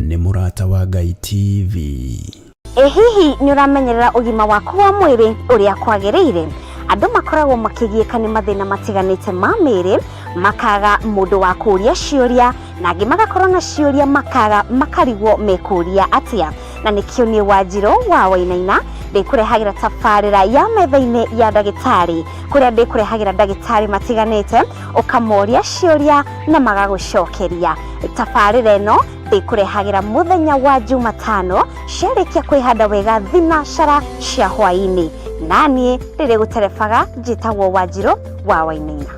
Nĩ Mũrata wa Ngai TV. Ĩ hihi nĩ ũramenyerera ũgima waku wa mwĩrĩ ũrĩa kwagĩrĩire? Andũ makoragwo makĩgiĩka nĩ mathĩna matiganĩte ma mĩĩrĩ, makaga mũndũ wa kũũria ciũria, na angĩ magakorwo na ciũria makaga makarigwo mekũria atĩa. Na nĩkĩo niĩ Wanjirũ wa Wainaina ndĩkũrehagĩra tabarĩra ya metha-inĩ ya ndagĩtarĩ, kũrĩa ndĩkũrehagĩra ndagĩtarĩ matiganĩte, ũkamoria ciũria na magagũcokeria. Tabarĩra ĩno ndĩkũrehagĩra mũthenya wa Jumatano ciarĩkia kwĩhanda wega thinacara cia hwaĩ-inĩ, naniĩ rĩrĩ gũterebaga njĩtagwo Wanjirũ wa Wainaina.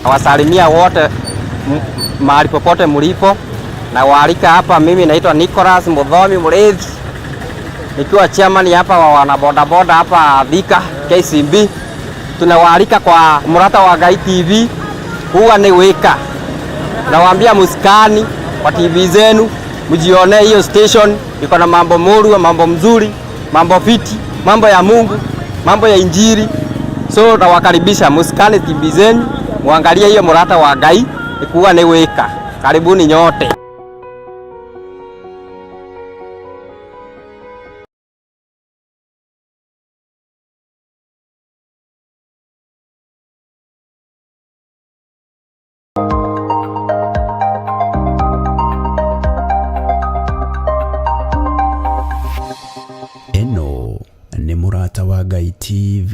Nawasalimia wote mahali popote mlipo, na waalika hapa. Mimi naitwa Nicholas Muthomi Muriithi, nikiwa chairman hapa wa wanabodaboda hapa Thika KCB. Tunawaalika kwa Mũrata wa Ngai TV, huwa ni wika. Nawaambia musikani kwa TV zenu, mjione hiyo station iko na mambo muru, mambo mzuri, mambo fiti, mambo ya Mungu, mambo ya Injili. So nawakaribisha musikani TV zenu, muangalie hiyo Mũrata wa Ngai ikuwa ni wika. Karibuni nyote. Ĩno nĩ Mũrata wa Ngai TV.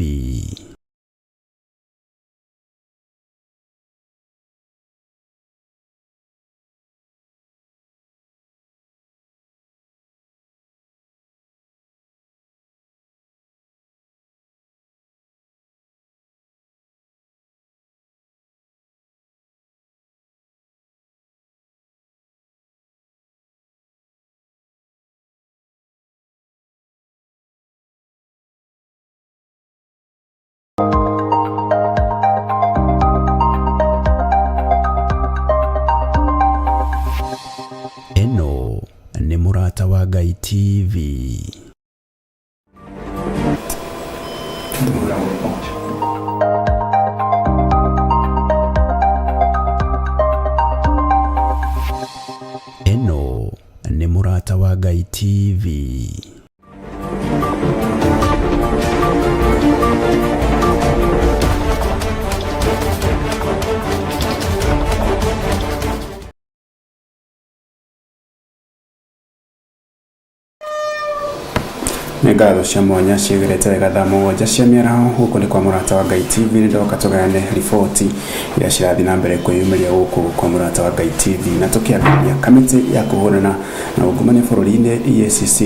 Ĩno nĩ Mũrata wa Ngai TV. Ĩno nĩ Mũrata wa Ngai TV. Nĩ ngatho cia mwanya ciĩgerete wega thaa mũgwanja cia mĩaraho. Gũkũ nĩ kwa Mũrata wa Ngai TV, nĩ ndoka tũgayane riboti iria cirathiĩ na mbere kwĩyumĩria gũkũ kwa Mũrata wa Ngai TV. Na tũkĩambĩrĩria, kamĩtĩ ya kũhũrana na ungumania bũrũri-inĩ EACC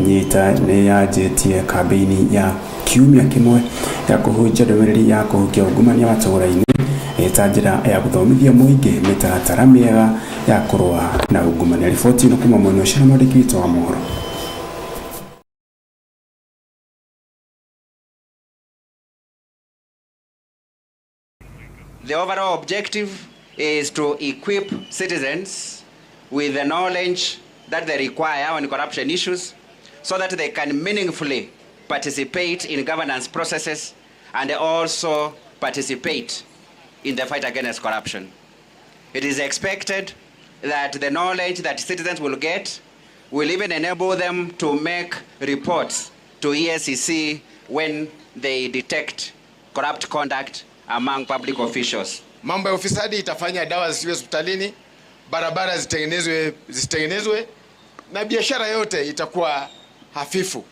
nyita nĩ yanjĩtie kambĩini ya kiumia kĩmwe ya kũhunjia ndũmĩrĩri ya kũhukia ungumania matũũra-inĩ ta njĩra ya gũthomithia mũingĩ mĩtaratara mĩega ya kũrũa na ungumania. Riboti ĩno kuma mwena ũcio na mwandĩki witũ wa mohoro. The overall objective is to equip citizens with the knowledge that they require on corruption issues so that they can meaningfully participate in governance processes and also participate in the fight against corruption. It is expected that the knowledge that citizens will get will even enable them to make reports to EACC when they detect corrupt conduct among public officials. Mambo ya ufisadi itafanya dawa zisiwe hospitalini, barabara zisitengenezwe na biashara yote itakuwa hafifu.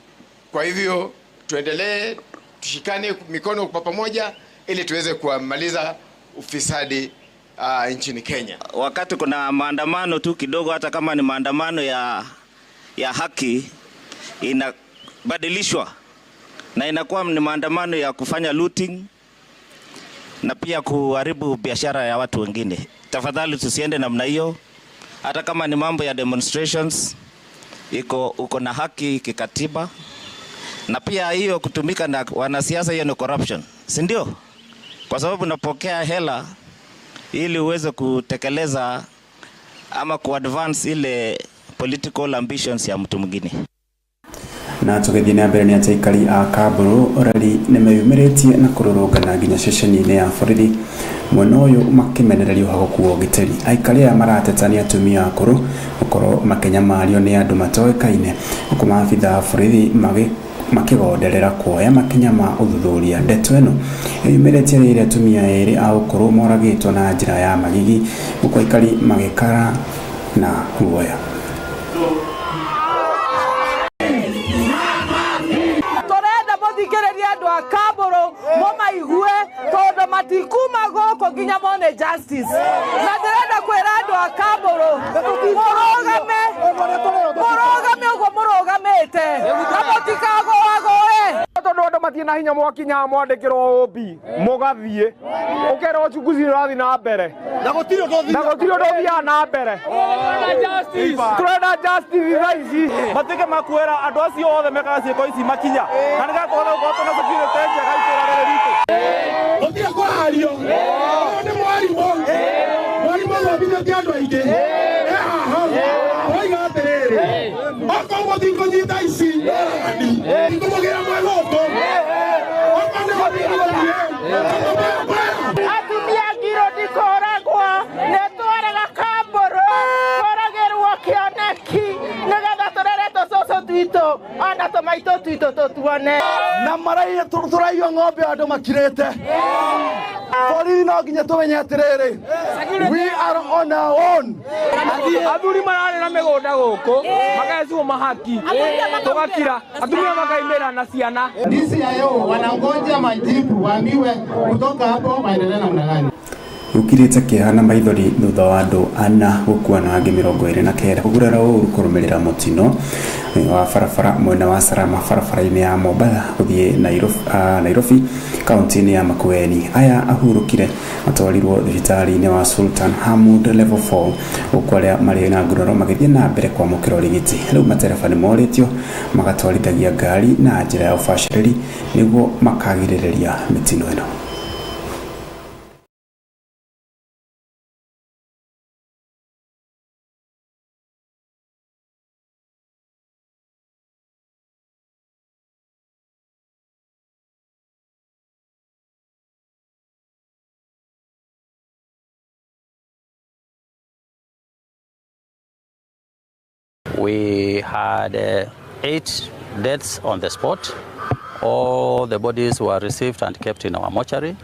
Kwa hivyo tuendelee, tushikane mikono kwa pamoja ili tuweze kumaliza ufisadi nchini Kenya. Wakati kuna maandamano tu kidogo, hata kama ni maandamano ya haki, inabadilishwa na inakuwa ni maandamano ya kufanya looting na pia kuharibu biashara ya watu wengine. Tafadhali tusiende namna hiyo. Hata kama ni mambo ya demonstrations, uko na haki kikatiba. Na pia hiyo kutumika na wanasiasa, hiyo ni corruption, si ndio? kwa sababu unapokea hela ili uweze kutekeleza ama kuadvance ile political ambitions ya mtu mwingine. Na tũgĩthiĩ na mbere nĩ atĩ aikari a Kamburu rari nĩmeyumĩrĩtie na kũrũrũngana nginya ceceni-inĩ ya borithi mwena ũyũ makĩmenereria ũhagũku wa ũgitĩri. Aikari aya marateta nĩ atumia akũrũ gũkorwo makĩnyamario nĩ andũ matoĩkaine, huku maabitha a borithi makĩgonderera kuoya makinya ma ũthuthuria. Ndeto ĩno ĩyumĩrĩtie rĩrĩa atumia erĩ a ũkũrũ moragĩtwo na njĩra ya magigi, huku aikari magĩkara na guoya. Mũthikĩrĩrie andũ a Kamburu mũmaigue tondũ matikuma gũkũ nginya mone justice. Na ndĩrenda kwĩra andũ a Kamburu mũrũgame, mũrũgame ũguo mũrũgamĩte na mũtikagũagũe. Tondũ andũ matirĩ na hinya mwakinya mwandĩkĩrwo OB mũgathiĩ ũkerwo uchunguzi ũrathiĩ na mbere na gũtirĩ ũndũ ũthiaga na mbere. Tũrenda justice thaa ici. Matuĩke makuoera andũ acio othe mekaga ciĩko ici makinya na nĩgetha tũhote gũkorwo twĩna security njega itũũra rĩrĩ ritũ. Gũtirĩ kũrario. Ũyũ nĩ mwarimũ. Mwarimũ athomithĩtie andũ aingĩ. E haha. Oiga atĩrĩrĩ, okorwo mũtikũnyita ici ndikũmũgĩra mwĩ gũkũ. Okorwo nĩ gũthiĩ gũthiĩ. Atumia ngiro ndikũragwo nĩ twarega Kamburu kũragĩrwo kĩoneki nĩgetha tũrere tũcũcũ twitũ ona tũmaitũ twitũ tũtuone. Na maraiya tũraiywo ng'ombe andũ makirĩte. Borithi no nginya tũmenye atĩrĩrĩ, we are on our own. Athuri mararĩ na mĩgũnda gũkũ makecwo mahaki tũgakira, atumia makaimĩra na ciana. DCIO wanangoja majibu waambiwe kutoka hapo waendelee namna gani. Gũkirĩte kĩeha na maithori thutha wa andũ ana gũkua na angĩ 29 kũgurara ũũru kũrũmĩrĩra mũtino wa barabara mwena wa Salama barabara-inĩ ya Mombatha gũthiĩ Nairobi kaunti-inĩ ya Makueni. Aya ahurũkire matwarirwo thibitarĩ-inĩ wa Sultan Hamud level 4 gũkũ arĩa marĩ na nguraro magĩthiĩ na mbere kwamũkĩra ũrigiti. Rĩu matereba nĩ morĩtio magatwarithagia ngari na njĩra ya ũbacĩrĩri nĩguo makagirĩrĩria mĩtino ĩno. We had 8 deaths on the spot. All the bodies were received and kept in our mortuary,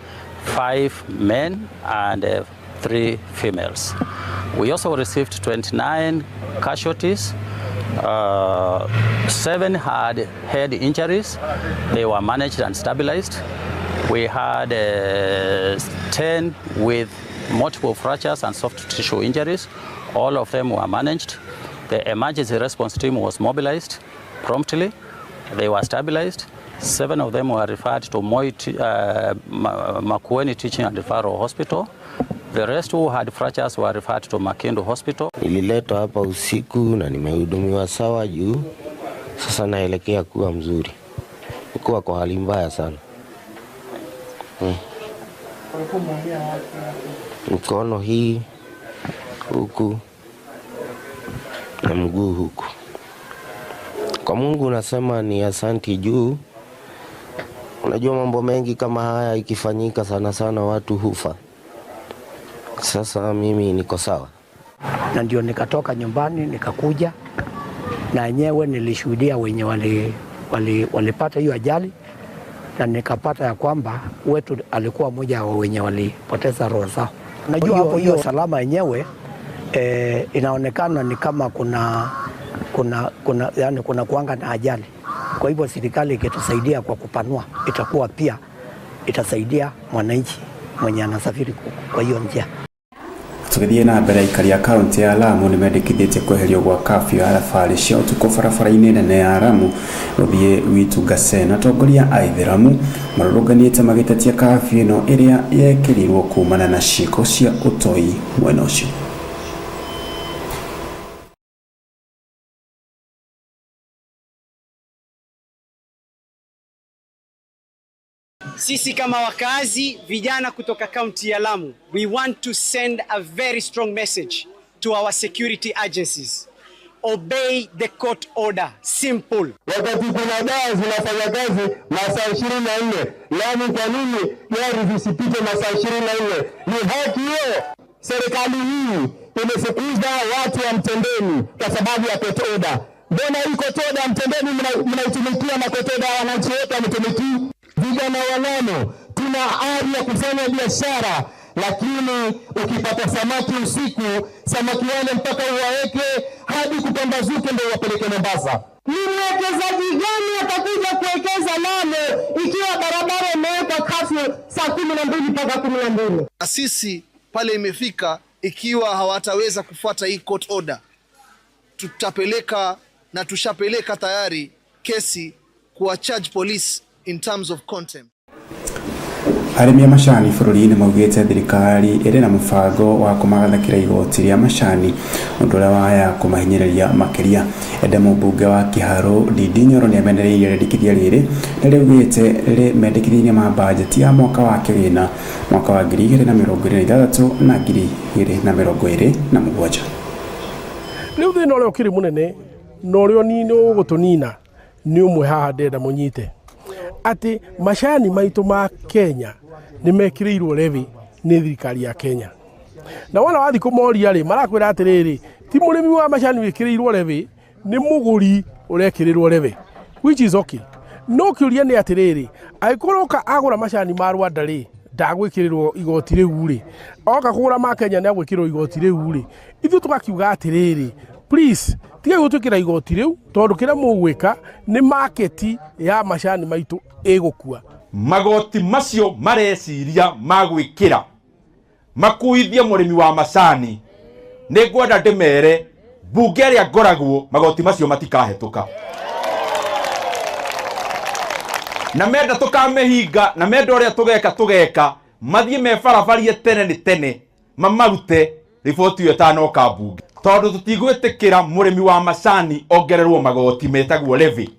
5 men and 3 females. We also received 29 casualties. 7 had head injuries. They were managed and stabilized. We had 10 with multiple fractures and soft tissue injuries. All of them were managed. The emergency response team was mobilized promptly. They were stabilized. 7 of them were referred to Makueni Teaching and Referral Hospital. The rest who had fractures were referred to Makindu Hospital. Nililetwa hapa usiku na nimehudumiwa sawa juu. Sasa naelekea kuwa mzuri. Kuwa kwa hali mbaya sana. Mkono hii huku na mguu huku. Kwa Mungu nasema ni asanti juu. Unajua mambo mengi kama haya ikifanyika sana sana watu hufa. Sasa mimi niko sawa. Na ndio nikatoka nyumbani nikakuja, na yenyewe nilishuhudia wenye walipata hiyo ajali, na nikapata ya kwamba wetu alikuwa mmoja wa wenye walipoteza roho zao. Unajua hapo hiyo salama yenyewe inaonekana ni kama kuna yani kuna kuanga na ajali. Kwa hivyo serikali ikitusaidia kwa kupanua itakuwa pia itasaidia mwananchi mwenye anasafiri kwa hiyo njia. Tũgĩthiĩ na mbere, aikari a kaunti ya Lamu nĩmendekithĩtie kweherio gwa kafyu ya thabarĩ cia ũtukũ barabara-inĩ nene ya Lamu gũthiĩ Witu Gasen. Atongoria a Ithĩramu marũrũnganĩte magĩtetia kafyu ĩno ĩrĩa yekĩrirwo kumana na ciĩko cia ũtoi mwena ũcio. Sisi kama wakazi vijana kutoka kaunti ya Lamu, we want to send a very strong message to our security agencies. Obey the court order. Simple. Wakati kuna dawa zinafanya kazi masaa 24, Lamu kwa nini gari zisipite masaa 24? Ni haki hiyo. Serikali hii imefukuza watu wa Mtendeni kwa sababu ya court order. Mbona hii court order Mtendeni mnaitumikia na court order wananchi wote wametumikii? Vijana wa Lamu tuna ari ya kufanya biashara, lakini ukipata samaki usiku, samaki wale mpaka uwaweke hadi kupambazuke ndio wapeleke Mombasa. Ni mwekezaji gani atakuja kuwekeza Lamu ikiwa barabara imewekwa kafyu saa 12 mpaka 12? Sisi pale imefika, ikiwa hawataweza kufuata hii court order, tutapeleka na tushapeleka tayari kesi kuwa charge police in terms of contempt. Arĩmi a macani bũrũri-inĩ maugĩte thirikari ĩrĩ na mũbango wa kũmagathĩkĩra igoti rĩa macani ũndũ ũrĩa waya kũmahinyĩrĩria makĩria. Ende mũmbunge wa Kiharu Ndindi Nyoro nĩamenereirie rĩendekithia rĩrĩ na rĩaugĩte rĩ mendekithia-inĩ ma bajeti ya mwaka wa kĩgĩna mwaka wa 2026 na 2027. Rĩu thĩna ũrĩa ũkĩrĩ mũnene na ũrĩa ũgũtũnina nĩ ũmwe haha ndĩrenda mũnyite atĩ macani maitũ ma Kenya nĩ mekĩrĩirwo levy nĩ thirikari ya Kenya. Na wona wathiĩ kũmoria rĩ, marakwĩra atĩrĩrĩ, ti mũrĩmi wa macani wĩkĩrĩirwo levy, nĩ mũgũri ũrekĩrĩrwo levy, which is okay. No kĩũria nĩ atĩrĩrĩ, angĩkorwo oka agũra macani ma Rwanda rĩ, ndagwĩkĩrĩrwo igoti rĩu rĩ, oka kũgũra ma Kenya nĩ agwĩkĩrĩrwo igoti rĩu rĩ, ithuĩ tũgakiuga atĩrĩrĩ, please tigai gũtwĩkĩra igoti rĩu tondũ kĩrĩa mũgwĩka nĩ market ya macani maitũ ĩgũkua. Magoti macio mareciria magwĩkĩra makuithie mũrĩmi wa macani, nĩ ngwenda ndĩmere mbunge ĩrĩa ngoragwo magoti macio matikahetũka, na menda tũkamĩhinga, na menda ũrĩa tũgeka tũgeka, mathiĩ mebarabarie tene nĩ tene mamarute riboti ĩyo ĩtanoka mbunge, tondũ tũtigwĩtĩkĩra mũrĩmi wa macani ongererwo magoti metagwo levy,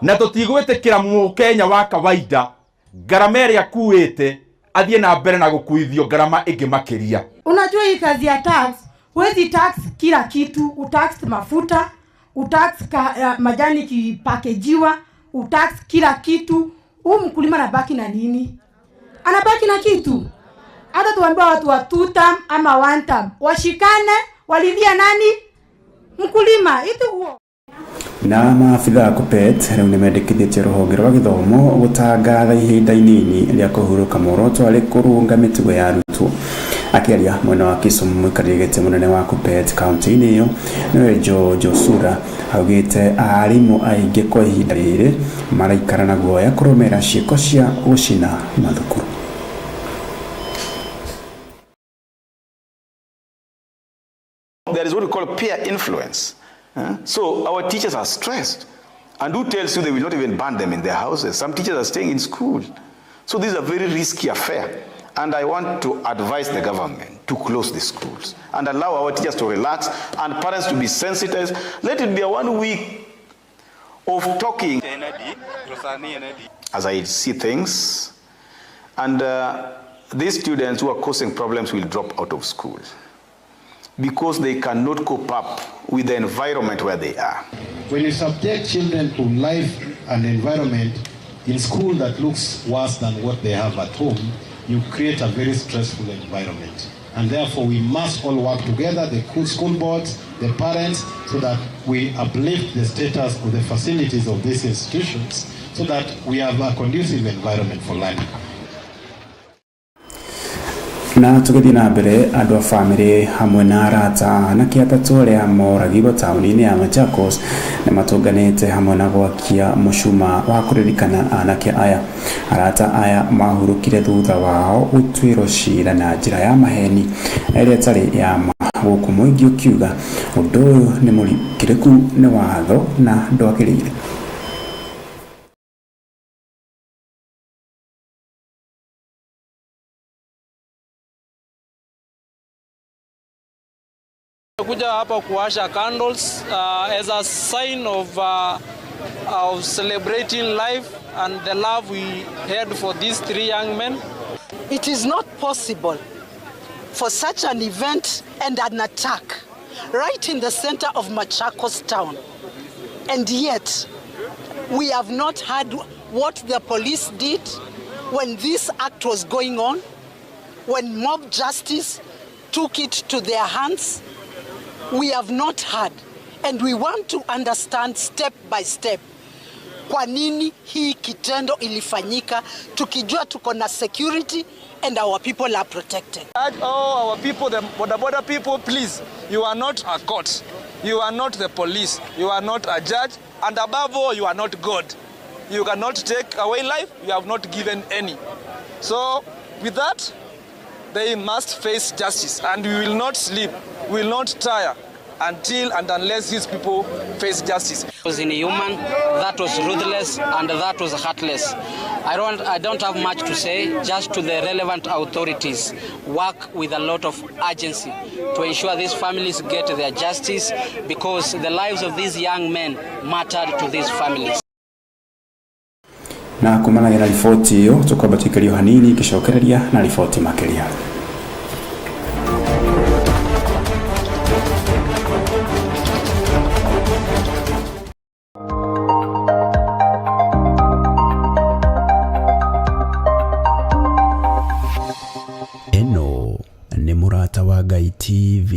na tũtigwĩtĩkĩra mũkenya wa kawaida ngarama ĩrĩa akuĩte athiĩ na mbere na gũkuithio ngarama ĩngĩ makĩria. Unajua hii kazi ya tax, huwezi tax kila kitu, utax mafuta, utax majani kipakejiwa, utax kila kitu. Huu mkulima anabaki na nini? Anabaki na kitu. Hata tuambia watu wa 2 term ama 1 term washikane, walilia nani? Mkulima. Itu huo. Na maabithaa KUPPET rĩu nĩmendekithĩtie rũhonge rwa gĩthomo gũtangatha ihinda inini rĩa kũhurũka muoroto arĩ kũrũnga mĩtugo ya arutwo. Akĩaria mwena wa Kisumu, mũikarĩri gĩtĩ mũnene wa KUPPET kaunti-inĩ ĩyo nĩwe George Osura augĩte arimũ aingĩ kwa ihinda rĩrĩ maraikara na guoya kũrũmĩrĩra ciĩko cia gũcina mathukuru. There is what we call peer influence. So our teachers are stressed. And who tells you they will not even ban them in their houses? Some teachers are staying in school. So this is a very risky affair. And I want to advise the government to close the schools and allow our teachers to relax and parents to be sensitized. Let it be a 1 week of talking. As I see things, and these students who are causing problems will drop out of school because they cannot cope up with the environment where they are. When you subject children to life and environment in school that looks worse than what they have at home, you create a very stressful environment. And therefore we must all work together, the school boards, the parents, so that we uplift the status of the facilities of these institutions so that we have a conducive environment for learning. Na tũgĩthiĩ na mbere, andũ a bamĩrĩ hamwe na arata anake atatũ arĩa moragirwo taũni-inĩ ya Machakos nĩ matũnganĩte hamwe na gwakia mũcuma wa kũririkana anake aya. Arata aya mahurũkire thutha wao gũtuĩrwo cira na njĩra ya maheni ĩrĩa ĩtarĩ ya ma, gũkũ mũingĩ ũkiuga ũndũ ũyũ nĩ mũrikĩrĩku nĩ watho na ndwagĩrĩire. Kuja hapa kuwasha candles as a sign of of celebrating life and the love we had for these three young men. It is not possible for such an event and an attack right in the center of Machakos town. And yet, we have not heard what the police did when this act was going on, when mob justice took it to their hands. We have not heard. And we want to understand step by step kwa nini hii kitendo ilifanyika, tukijua tuko na security and our people are protected. Urge all our people, the boda boda people, please, you are not a court, you are not the police, you are not a judge, and above all, you are not God. You cannot take away life, you have not given any. So, with that, they must face justice, and we will not sleep, we will not tire until and unless these people face justice. Was inhuman, that was ruthless, and that was heartless. I don't have much to say, just to the relevant authorities, work with a lot of urgency to ensure these families get their justice, because the lives of these young men mattered to these families. Na kumanagia na riboti iyo, tukwamba tuikario hanini ikicokereria na riboti makiria. Ĩno nĩ Mũrata wa Ngai TV.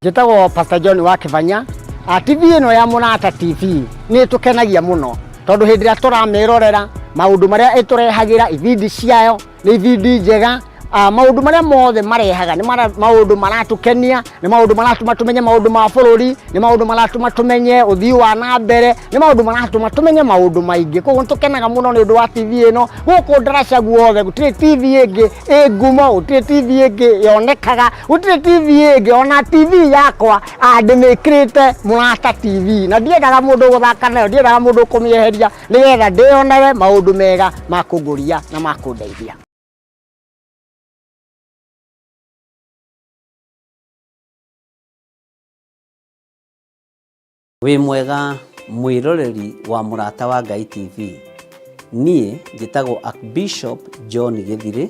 Njĩtagwo Pastor John wa Kĩbanya. TV ĩno ya Mũrata TV nĩ ĩtũkenagia mũno tondũ hĩndĩ ĩrĩa tũramĩrorera, maũndũ marĩa ĩtũrehagĩra, ibindi ciayo nĩ ibindi njega. Maũndũ marĩa mothe marehaga nĩ maũndũ maratũkenia, nĩ maũndũ maratũma tũmenye maũndũ ma bũrũri, nĩ maũndũ maratũma tũmenye ũthii wa na mbere, nĩ maũndũ maratũma tũmenye maũndũ maingĩ. Koguo nĩ tũkenaga mũno nĩ ũndũ wa TV ĩno. Gũkũ ndaraca guothe gũtirĩ TV ĩngĩ ĩ ngumo, gũtirĩ TV ĩngĩ yonekaga, gũtirĩ TV ĩngĩ. Ona TV yakwa ndĩmĩkĩrĩte Mũrata TV, na ndiendaga mũndũ gũthaka nayo, ndiendaga mũndũ kũmĩeheria, nĩgetha ndĩyonere maũndũ mega ma kũngũria na ma kũndeithia. Wĩ mwega mwĩroreri wa Mũrata wa Ngai TV. Niĩ njĩtagwo Archbishop John Gĩthirĩ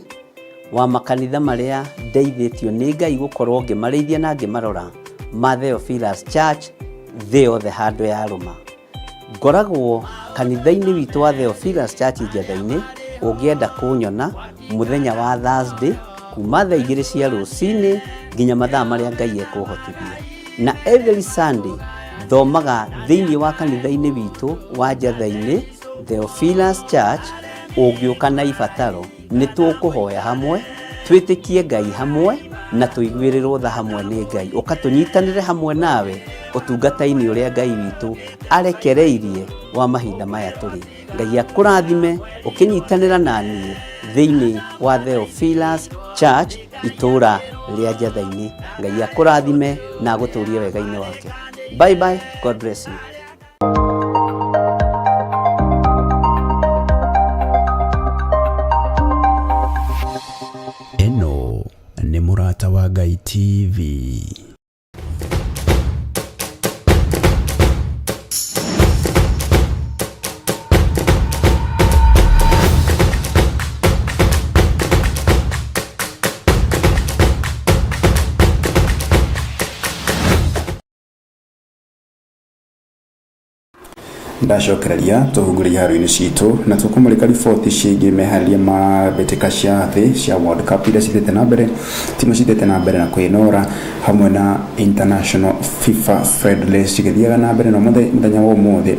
wa makanitha marĩa ndeithĩtio nĩ Ngai gũkorwo ngĩmarĩithia na ngĩmarora ma Theophilus Church thĩ yothe handũ yarũma. Ngoragwo kanitha-inĩ witũ wa Theophilus Church Njetha-inĩ. Ũngĩenda kũnyona mũthenya wa Thursday kuma thaa 2 cia rũcinĩ nginya mathaa marĩa Ngai ekũhotithia, na every Sunday thomaga thĩinĩ wa kanitha-inĩ witũ wa Njatha-inĩ Theophilus Church. Ũngĩũka na ibataro, nĩ tũkũhoya hamwe, twĩtĩkie Ngai hamwe na tũiguĩrĩrwo tha hamwe nĩ Ngai. Ũka tũnyitanĩre hamwe nawe ũtungata-inĩ ũrĩa Ngai witũ arekereirie wa mahinda maya tũrĩ. Ngai akũrathime ũkĩnyitanĩra na niĩ thĩinĩ wa Theophilus Church, itũũra rĩa Njatha-inĩ. Ngai akũrathime na agũtũrie wega-inĩ wake. Bye bye, God bless you. Ĩno nĩ Mũrata wa Ngai TV. Ndacokereria tũhungure iharo-inĩ citũ na tũkũmũrĩka riboti ciĩgiĩ meharĩria ma mbĩtĩka cia thĩ cia World Cup iria cithiĩte na mbere, timu cithiĩte na mbere na kwĩnora, hamwe na international FIFA friendlies cigĩthiaga na mbere. Na mũthenya wa ũmũthĩ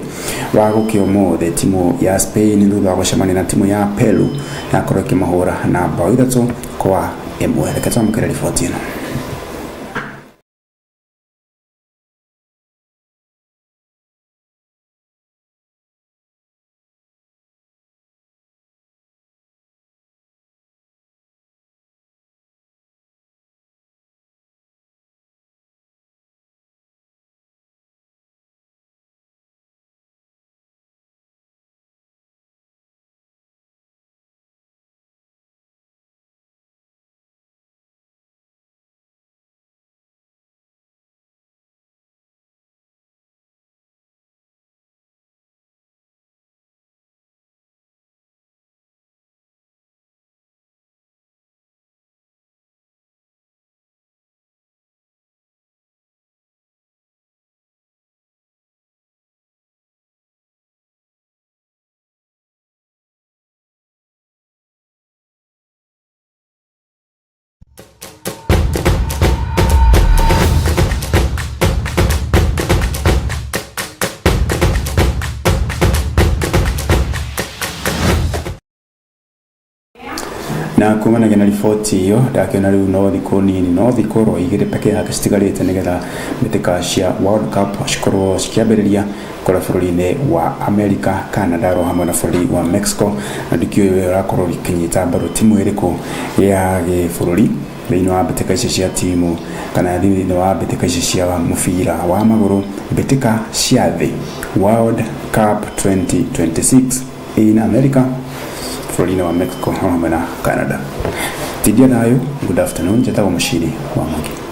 wa gũkĩa ũmũthĩ, timu ya Spain thutha wa gũcemania na timu ya Peru yakorwo ĩkĩmahũra na bao 3-1. Reke twamũkĩre riboti ĩno. Na kumanagia na riboti ĩyo, ndakĩona rĩu no thikũ nini, no thikũ ro 2 peke yake citigarĩte nĩgetha mbĩtĩka cia World Cup cikorwo cikĩambĩrĩria kũrĩa bũrũri-inĩ wa America, Canada ro hamwe na bũrũri wa Mexico. Na ndikĩũĩ we ũrakorwo ũkĩnyita mbaru timu ĩrĩkũ ya gĩbũrũri thĩinĩ wa mbĩtĩka ici cia timu kana thĩinĩ wa mbĩtĩka ici cia mũbira wa magũrũ, mbĩtĩka cia thĩ, World Cup 2026 in America, bũrũri-inĩ wa Mexico hamwe na Canada. Tindia thayũ, good afternoon, njĩtagwo Mũciri wa Mwangi.